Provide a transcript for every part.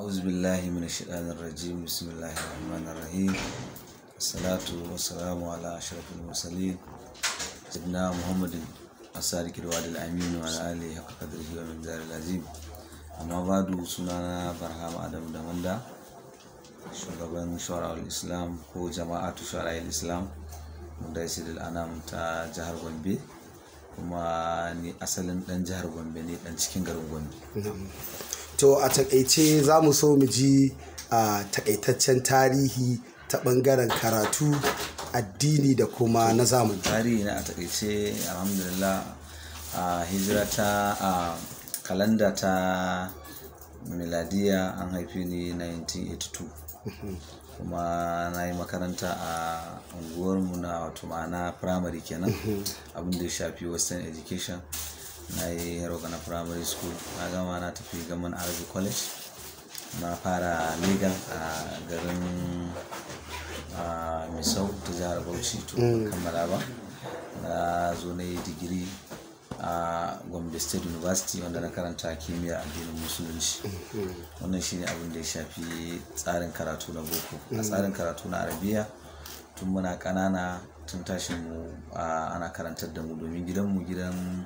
A'udhu billahi minash shaitanir rajim. Bismillahir rahmanir rahim. Salatu wassalamu ala ashrafil mursalin sayyidina Muhammadin as-sadiqil wa'dil amin wa ala alihi haqqa qadrihi wa miqdaril azim. Amma badu, sunana Barhama Adamu Damanda, shugaban Shu'ara'ul Islam ko Jama'atu Shu'ara'ul Islam Mudaisidul Anam ta jihar Gombe, kuma ni asalin dan jihar Gombe ne, dan cikin garin Gombe. To a takaice za mu so mu ji a takaitaccen tarihi ta bangaren karatu, addini da kuma na zamani. Tarihi na a takaice, alhamdulillah, a hijira ta a kalanda ta miladiya an haife ni 1982, kuma na yi makaranta a unguwarmu na, wato ma'ana primary kenan, abin da ya shafi western education. Na yi na primary school, na gama, na tafi Gaman Arabic College, na fara legal a garin Misau ta jihar Bauchi. To ban kammala ba, na zo na yi digiri a Gombe State University, wanda na karanta kimiyyar addinin Musulunci. Wannan shine abin da ya shafi tsarin karatu na boko. A tsarin karatu na Arabiya, tun muna ƙanana, tun tashin mu ana karantar da mu, domin gidanmu gidan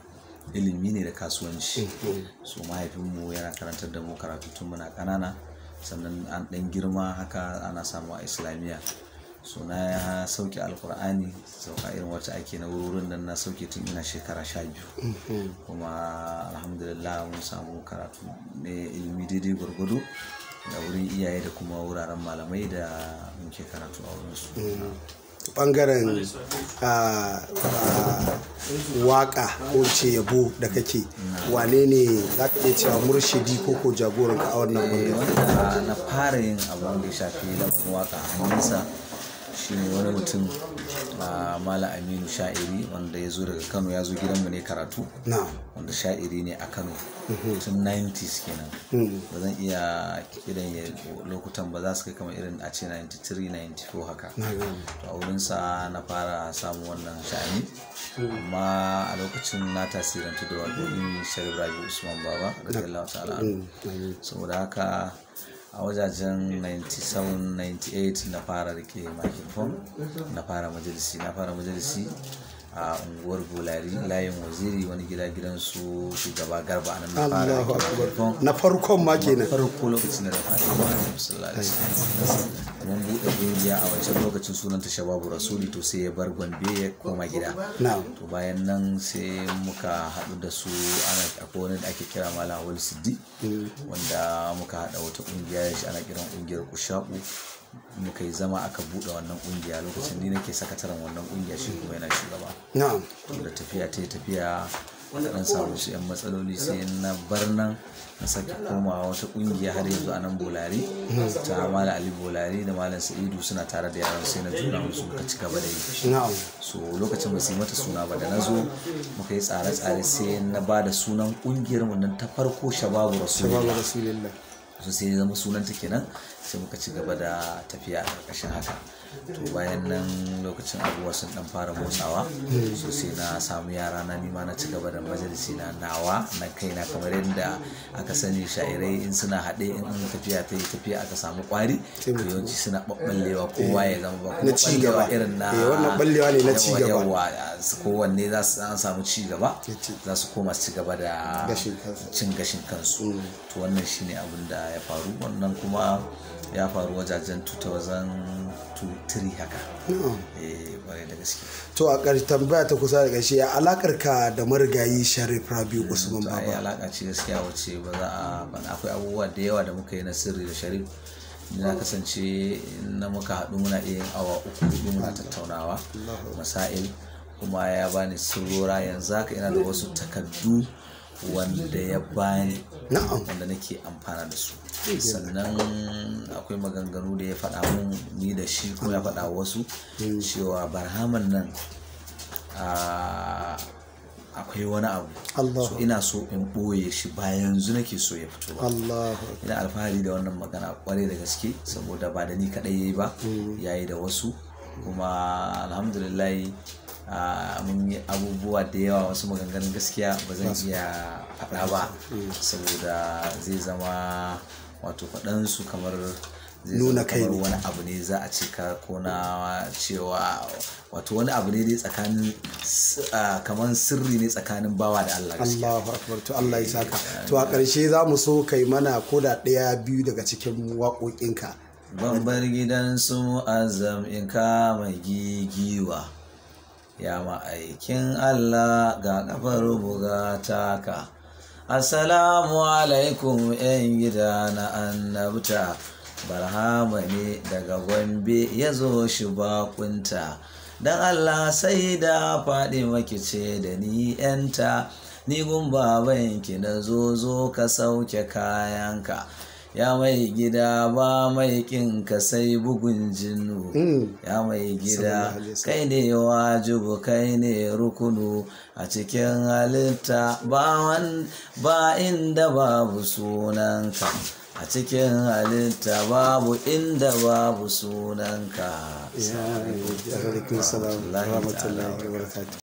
ilimi ne da kasuwanci. So mahaifinmu yana karantar da mu karatu tun muna ƙanana, sannan an ɗan girma haka ana samu a Islamiyya. So na sauke Alkur'ani, sauka irin wacce ake na wurin nan, na sauke tun ina shekara 12. Kuma alhamdulillah mun samu karatu ne, ilimi daidai gwargwado, da wurin iyaye da kuma wuraren malamai da muke karatu a wurinsu. Bangaren waka ko ce yabo da kake, wane ne za ka iya cewa murshidi ko jagoranka a wannan bangare? Wanda na fara yin abun da ya shafi lamarin waka a hannunsa shine wani mutum, Malam Aminu Sha'iri, wanda ya zo daga Kano, ya zo gidanmu ne karatu, wanda sha'iri ne a Kano tun 90s kenan. Ba zan iya kiran ya lokutan ba, za su kai kamar irin a ce 93, 94 haka. To a wurinsa na fara samun wannan sha'ani, amma a lokacin na tasirantu da waƙoƙin Sharif Rabi Usman Baba radiyallahu ta'ala anhu. Saboda haka a wajajen 97, 98 na fara rike microphone, na fara majalisi. Na fara majalisi a unguwar Bolari, layin Waziri, wani gida, gidan su shugaba Garba, a nan na fara Allahu rike akbar. microphone. Na farkon ma kenan. Farko, lokacin da na fara yi wa Annabi sallallahu alaihi wasallam. Mun buɗe ƙungiya a wancan lokacin, sunanta Shababu Rasuli. To sai ya bar Gombe ya koma gida. To bayan nan sai muka haɗu da su, ana akwai wani da ake kira Malam Awal Siddi, wanda muka haɗa wata ƙungiya da shi, ana kiran ƙungiyar Kushaku. Muka yi zama aka buɗe wannan ƙungiya. Lokacin ni nake sakataren wannan ƙungiya, shi kuma yana shugaba. To da tafiya ta yi tafiya, aka ɗan samu wasu 'yan matsaloli, sai na bar nan, na sake komawa wata ƙungiya har yanzu a nan Bolari, ta Malam Ali Bolari da Malam Sa'idu, suna tare da yaran, sai na juna musu, muka ci gaba da yi. So lokacin ba su yi mata suna ba. Da na zo muka yi tsare-tsare, sai na ba da sunan ƙungiyar mu nan ta farko Shababu Shababu Rasulullah. Rasulillah. So sai ya zama sunanta kenan, sai muka ci gaba da tafiya a ƙarƙashin haka. To bayan nan lokacin abubuwa sun dan fara motsawa, so sai na samu yara na, nima na ci gaba da majalisi na nawa na kaina. Kamar yadda aka sani, sha'irai in suna haɗe, in an tafiya ta yi tafiya aka samu ƙwari, to yawanci suna ɓaɓɓallewa, kowa ya zama ba kuma Na ci gaba. ɓallewa irin na Eh, wannan ɓallewa ne na ci gaba. Yawa, kowanne za su an samu ci gaba, za su koma su ci gaba da gashin kansu. Cin gashin kansu. To wannan shine abin da ya faru. Wannan kuma ya faru wajajen 2023 haka. Eh, kwarai da gaske. To a ƙarshe, tambaya ta kusa da ƙarshe, ya alakar ka da marigayi Sharif Rabiu Usman To ai Baba? Alaka ce gaskiya wacce ba za a faɗa. Akwai abubuwa da yawa da muka yi na sirri da Sharif. Na kasance na muka haɗu muna iya yin awa 3, 4 muna tattaunawa masail, kuma ya bani sirrora. Yanzu haka ina da wasu takardu wanda ya bani, wanda nake amfana da su. Sannan akwai maganganu da ya faɗa mun, ni da shi, kuma ya faɗa wasu, cewa Barhaman nan akwai wani abu, so ina so in ɓoye shi, ba yanzu nake so ya fito ba. Ina alfahari da wannan magana kwarai da gaske, saboda ba da ni kaɗai yayi ba, yayi da wasu. Kuma alhamdulillah mun yi abubuwa da yawa. Wasu maganganun gaskiya ba zan iya faɗa ba, saboda zai zama Wato faɗan su kamar zai Nuna zama kai kamar ne. wani abu ne za a ce ka ko na cewa, wato wani abu ne dai tsakanin kamar sirri ne tsakanin bawa da Allah gaskiya. Allahu akbar. To Allah ya saka. To a ƙarshe za mu so kai mana koda ɗaya biyu daga cikin waƙoƙinka. Ban bar gidan su Mu'azzam in kama gigiwa, ya ma'aikin Allah, ga kafar buga taka. Assalamu alaikum 'yan gida na annabta, Barhama ne daga Gombe ya zo shi bakunta. Don Allah sai da faɗi maki ce da ni 'yanta, ni gun babanki na zo, zo ka sauke kayanka. Ya mai gida, ba mai ka sai bugun jinnu. Ya mai gida, Sallallahu alaihi wasallam. Kai ne wajibu, kai ne rukunu a cikin halitta, ba inda babu sunanka a cikin halitta, babu inda babu sunanka. Ya alaikum salam Rahmatullahi rahmatullahi wa barakatuh.